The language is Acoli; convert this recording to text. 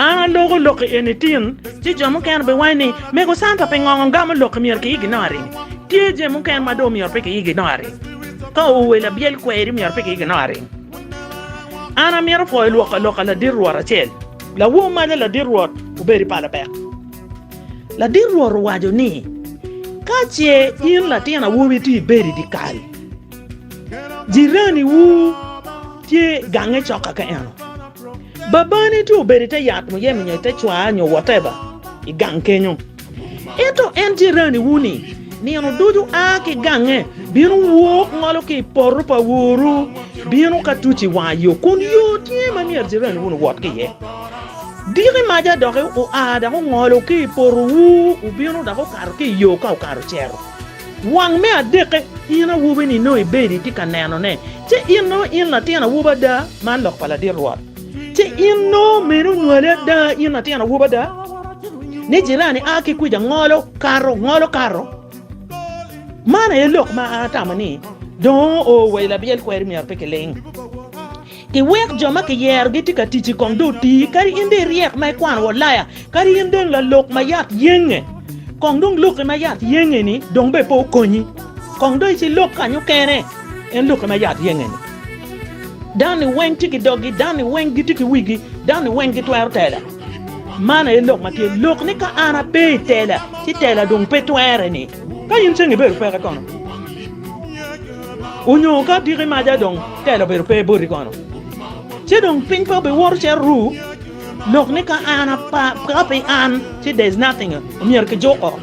An aloko lok i eni tin, ci jo mukene biwaco ni, Mego Santa pingo ngamo lok myero ki ignoring? Tye jami mukene ma dong myero pe ki ignoring. Ka owelo abyel kweri myero pe ki ignoring. An amito pwoyo lwoko lok a ladit rwot acel. Lawor maca ladit rwot obedo i pala pek. Ladit rwot owaco ni, Ka ce in latin awobi tye ibedo i dyekal, jiraniwu tye gange cok kaka eno. Babani tye obedo i te yat muyeme nyo i te cwar nyo whatever i gang kenyo. Ento en jiraniwu-ni nino ducu a ki gange bino wok ngolo ki i poto pa woru bino ka tuc i wanga yo kun yo tye ma myero jiraniwu-ni owot ki iye. Diki maca doki oa dok ongolo ki i potowu obino dok okato ki i yo ka okato cito. Wang me adekke, in awobi-ni nongo ibedo itye ka nenone, ci in nongo in latin awobi ada? Man lok pa ladit Rwot. Ci in nongo mene onywali ada, in latin awobi ada? Ni jirani a ki kwica ngolo kato, ngolo kato. Man aye lok ma an atamo ni, dong oo wa i labyel kweri myero pe kiling. Kiwek jo ma kiyerogi tye ka tic-ci kong dong oti, kadi in dong iryek ma ikwano wa Ulaya, kadi in dong lalok ma yat yenge, kong dong lokki ma yat yenge-ni dong bene pe okonyi. Kong dong icilok kanyo kene en lokki ma yat yenge-ni. Dano-ni weng tye ki doggi, dano-ni weng gitye ki wigi, dano-ni weng gitwero tela. Man aye lok ma tye, lok ni ka an ape i tela, ci tela dong pe twere-ni. Ka in ceng ibedo peke kono? Onyo ka diki maca dong telo obedo pe boti kono, ci dong piny pe obiwoto cito ru lok ni ka an apa ka pe an ci there's nothing omyero ki juko.